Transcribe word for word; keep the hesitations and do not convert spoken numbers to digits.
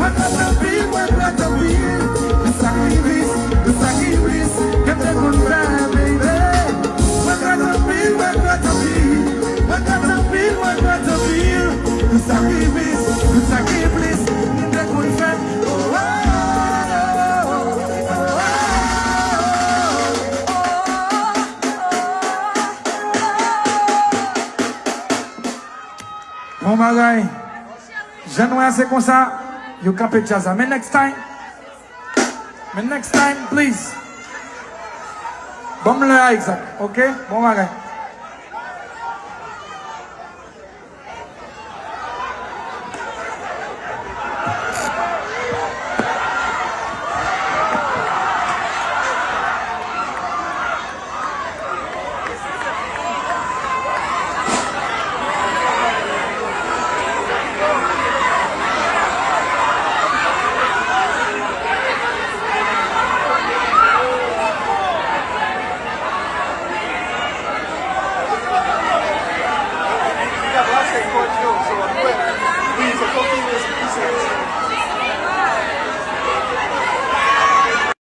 Regrèt anpil, regrèt anpil, pou sakrifis, pou sakrifis ke m te konn fè, baby. Regrèt anpil, regrèt anpil, regrèt anpil, regrèt anpil, pou sakrifis, pou sakrifis m te konn fè. Oh, oh, oh, oh, oh, oh. Bon bagay. Jan nou a se konsa, yo kanpe djaz la. Men next time. Men next time, please. Ban m lè a egzak, ok? Bon bagay.